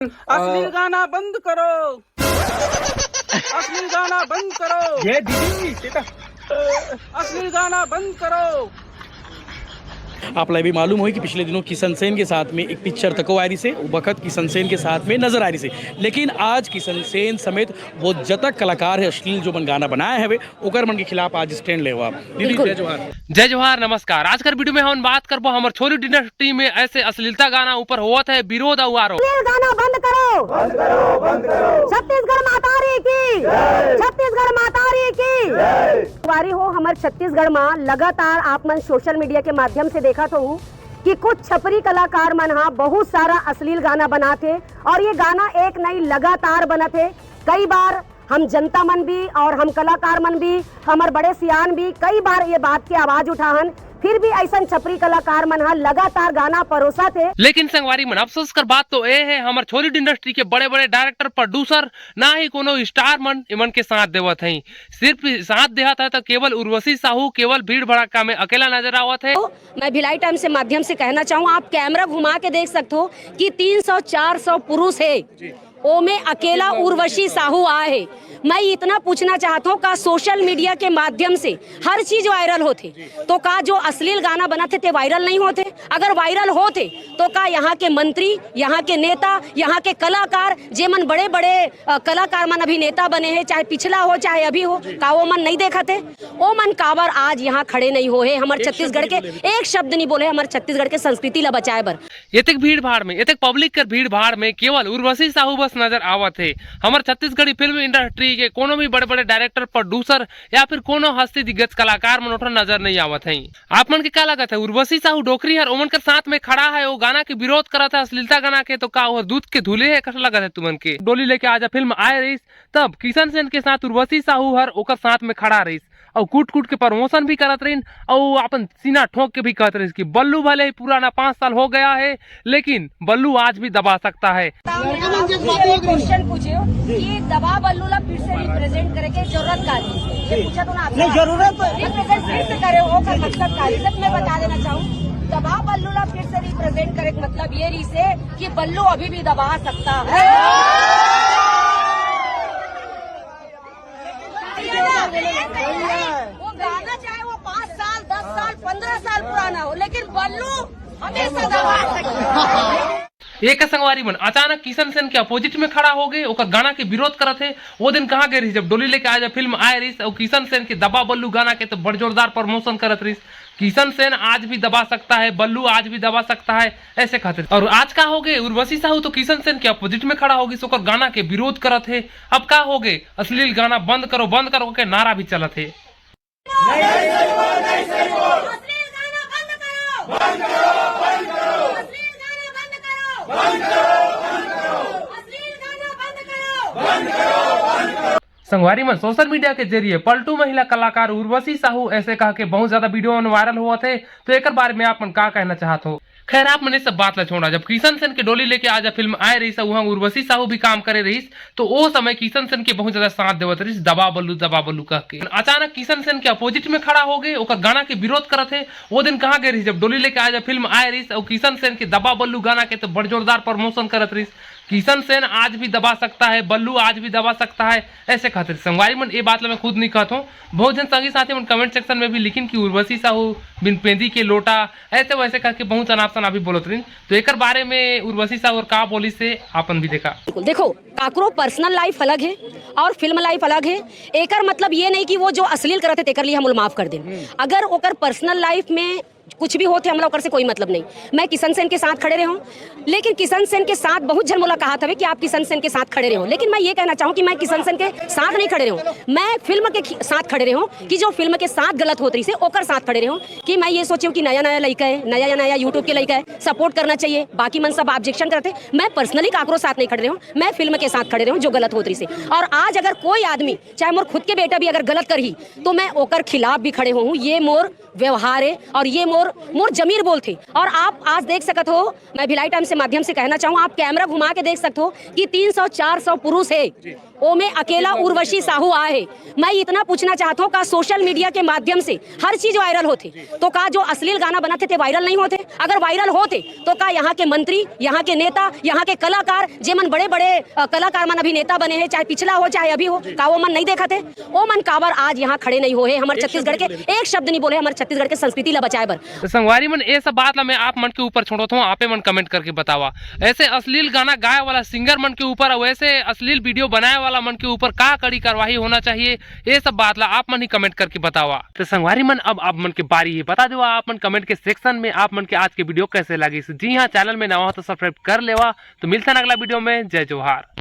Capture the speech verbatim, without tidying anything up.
अश्लील गाना बंद करो। अश्लील गाना बंद करो। ये दीदी, ये तो अश्लील गाना बंद करो। आप ला भी मालूम होही कि पिछले दिनों किशन सेन के साथ में एक पिक्चर तको आ रही से, वो बखत किशन सेन के साथ में नजर आ रही से, लेकिन आज किशन सेन समेत वो जतक कलाकार है अश्लील जो मन गाना बनाए हवे, ओकर मन के खिलाफ आज स्टैंड लेवा। दीदी, बिल्कुल। जय जोहार। जय जोहार, नमस्कार। आज कर वीडियो में हम बात करबो हमर छोरी इंडस्ट्री में ऐसे अश्लीलता गाना ऊपर होवत है विरोध अउ आरोप। अश्लील गाना बंद करो। बंद करो, बंद करो। छत्तीसगढ़ मातारी की। जय। छत्तीसगढ़ मातारी की। जय। संगवारी हो, हमर छत्तीसगढ़ में लगातार आप मन सोशल मीडिया के माध्यम से देखत हो कि कुछ छपरी कलाकार मन हा बहुत सारा अश्लील गाना बनात हे और ये गाना एक नहीं लगातार बनत हे। कई बार हम जनता मन भी और हम कलाकार मन भी, हमर बड़े सियान भी कई बार ये बात के आवाज उठाहन, फिर भी ऐसन छपरी कलाकार मन हा लगातार गाना परोसत हे। लेकिन संगवारी मन, अफसोस कर बात तो ए हे, हमर छोरी इंडस्ट्री के बड़े-बड़े डायरेक्टर, प्रोड्यूसर, ना ही कोनो स्टार मन इमन के साथ देवत हई। सिर्फ साथ देहत है तो केवल उर्वशी साहू, केवल भीड़ भड़ाका में अकेला नजर आवत है। मैं भिलाई टाइम्स से माध्यम से कहना चाहूँ, आप कैमरा घुमा के देख सकते हो कि तीन सौ चार सौ पुरुष है, ओमे अकेला उर्वशी साहू आए है। मैं इतना पूछना चाहता हूँ, का सोशल मीडिया के माध्यम से हर चीज वायरल होथे, तो का जो अश्लील गाना बनत हे ते वायरल नहीं होथे? अगर वायरल होथे तो का यहाँ के मंत्री, यहाँ के नेता, यहाँ के कलाकार, जे मन बड़े बड़े, अ, कलाकार मन अभिनेता बने हैं, चाहे पिछला हो चाहे अभी हो, का वो मन नहीं देखत हे? ओ मन काबर आज यहाँ खड़े नहीं हो हे? हमर छत्तीसगढ़ के एक शब्द नहीं बोले, हमर छत्तीसगढ़ के संस्कृति ला बचाए बर। एतेक भीड़ भाड़ में, एतेक पब्लिक कर भीड़ भाड़ में केवल उर्वशी साहू बस नजर आवत हे। हमर छत्तीसगढ़ी फिल्म इंडस्ट्री के कोनो भी बड़े बड़े डायरेक्टर, प्रोड्यूसर या फिर कोनो हस्ती दिग्गज कलाकार मन ओठन नजर नहीं आवत हे। आप मन के का लगत है, उर्वशी साहू डोकरी हर ओमन कर साथ में खड़ा है, वो गाना के विरोध करत है, अश्लीलता गाना के, तो का वो दूध के धुले है? कस लगत है तुमन के? डोली लेके आजा फिल्म आए रहीस, तब किशन सेन के साथ उर्वशी साहू हर ओकर साथ में खड़ा रहीस, अउ कूट कूट के प्रमोशन भी करत रहीन, अउ अपन सीना ठोंक के भी कहत रहीस कि बल्लू भले ही पुराना पाँच साल हो गया है, लेकिन बल्लू आज भी दबा सकता है। क्वेश्चन पूछे हो कि दबा बल्लू ला फिर से रिप्रेजेंट करे के जरूरत का है? ये पूछा तो ना आपने। नहीं, जरूरत तो रिप्रेजेंट फिर से करे हो का मकसद का है? मैं बता देना चाहूँ, दबा बल्लू ला फिर से रिप्रेजेंट करे के मतलब ये रही से कि बल्लू अभी भी दबा सकता है। वो गाना चाहे वो पाँच साल, दस साल, पन्द्रह साल पुराना हो, लेकिन बल्लू हमेशा दबा सकता है। एक संगवारी मन अचानक किशन सेन के अपोजिट में खड़ा हो गए, ओकर गाना के विरोध करत हे। वो दिन कहाँ गए रही जब डोली लेके आजा फिल्म आए रही और किशन सेन के दबा बल्लू गाना के तो बड़ जोरदार प्रमोशन करत रही। किशन सेन आज भी दबा सकता है, बल्लू आज भी दबा सकता है, ऐसे कहते रही। और आज का हो गए, उर्वशी साहू तो किशन सेन के अपोजिट में खड़ा होगी, ओकर गाना के विरोध करत हे। अब का हो गए, अश्लील गाना बंद करो, बंद करो के नारा भी चलत हे। अश्लील गाना बंद करो। बंद करो, बंद करो। अश्लील गाना बंद करो। बंद करो, बंद करो। अश्लील गाना बंद करो। बंद करो, बंद करो। संगवारी मन, सोशल मीडिया के जरिए पलटू महिला कलाकार उर्वशी साहू ऐसे कह के बहुत ज्यादा वीडियो मन वायरल होवत हे, तो एकर बारे में आप मन का कहना चाहत हो? खैर, आप मन ये सब बात ला छोड़ा, जब किशन सेन के डोली लेके आजा फिल्म आए रहीस, उहाँ उर्वशी साहू भी काम करे रहीस, तो ओ समय किशन सेन के बहुत ज्यादा साथ देवत रहीस, दबा बल्लू, दबा बल्लू कह के। अचानक किशन सेन के अपोजिट में खड़ा हो गए, ओकर गाना के विरोध करत हे। वो दिन कहाँ गए रहीस जब डोली लेके आजा फिल्म आए रहीस और किशन सेन के दबा बल्लू गाना के तो बड़ जोरदार प्रमोशन करत रहीस। किशन सेन आज भी दबा सकता है, बल्लू आज भी दबा सकता है, ऐसे कहत रहीस। संगवारी मन, ये बात ला मैं खुद नहीं कहत हूँ, बहुत जन संगी साथी मन कमेंट सेक्शन में भी लिखिन कि उर्वशी साहू बिन पेंदी के लोटा, ऐसे वैसे कह के बहुत अनाप शनाप भी बोलत रहीन। तो एकर बारे में उर्वशी साहू और का बोलिस हे, आपन भी देखा। बिल्कुल, देखो, काकरो पर्सनल लाइफ अलग है और फिल्म लाइफ अलग है। एकर मतलब ये नहीं कि वो जो अश्लील करत हे तेकर लिए हम लोग माफ कर दें। अगर ओकर पर्सनल लाइफ में कुछ भी होथे, हमला ओकर से कोई मतलब नहीं। मैं किशन सेन के साथ खड़े रहे हूँ, लेकिन किशन सेन के साथ बहुत झन मोला कहा था कि आप किशन सेन के साथ खड़े रहे हो, लेकिन मैं ये कहना चाहूँ कि मैं किशन सेन के साथ नहीं खड़े रहे हूँ, मैं फिल्म के खि-, साथ खड़े रहे हूँ कि जो फिल्म के साथ गलत होत रही से ओकर साथ खड़े रहे हूँ। कि मैं ये सोचे हूँ कि नया नया लड़का है, नया नया YouTube के लड़का है, सपोर्ट करना चाहिए, बाकी मन सब ऑब्जेक्शन करते। मैं पर्सनली काकरो साथ नहीं खड़े रहे हूँ, मैं फिल्म के साथ खड़े रहे हूँ जो गलत होत रही से। और आज अगर कोई आदमी, चाहे मोर खुद के बेटा भी अगर गलत करही, तो मैं ओकर खिलाफ भी खड़े हूँ। ये मोर व्यवहार है और ये मोर, मोर जमीर बोलथे। और आप आज देख सकत हो, मैं भिलाई टाइम्स से माध्यम से कहना चाहूँ, आप कैमरा घुमा के देख सकते हो कि तीन सौ चार सौ पुरुष है, ओमे अकेला उर्वशी साहू आए हे। मैं इतना पूछना चाहत हूँ, का सोशल मीडिया के माध्यम से हर चीज वायरल होथे, तो का जो अश्लील गाना बनत हे, ते वायरल नहीं होथे? अगर वायरल होथे, तो का यहाँ के मंत्री, यहाँ के नेता, यहाँ के कलाकार, जे मन बड़े-बड़े, अ, कलाकार मन अभिनेता बने हे, चाहे पिछला हो, चाहे अभी हो, का वो मन नहीं देखत हे? ओ मन काबर आज यहाँ खड़े नहीं होए हे, हमर छत्तीसगढ़ के एक शब्द नहीं बोले, हमर छत्तीसगढ़ के संस्कृति ला बचाए बर? तो संगवारी मन, ये सब बात ला मैं आप मन के ऊपर छोड़त हूँ, आपे मन कमेंट करके बतावा। ऐसे अश्लील गाना गाए वाला सिंगर मन के ऊपर और ऐसे अश्लील वीडियो बनाए वाला मन के ऊपर का कड़ी कार्यवाही होना चाहिए, ये सब बात ला आप मन ही कमेंट करके बतावा। तो संगवारी मन, अब आप मन के बारी है, बता देवा आप मन कमेंट के सेक्शन में आप मन के आज के वीडियो कैसे लगिस। जी हाँ, चैनल में नवा हो तो सब्सक्राइब कर लेवा। तो मिलथन अगला वीडियो में। जय जोहार।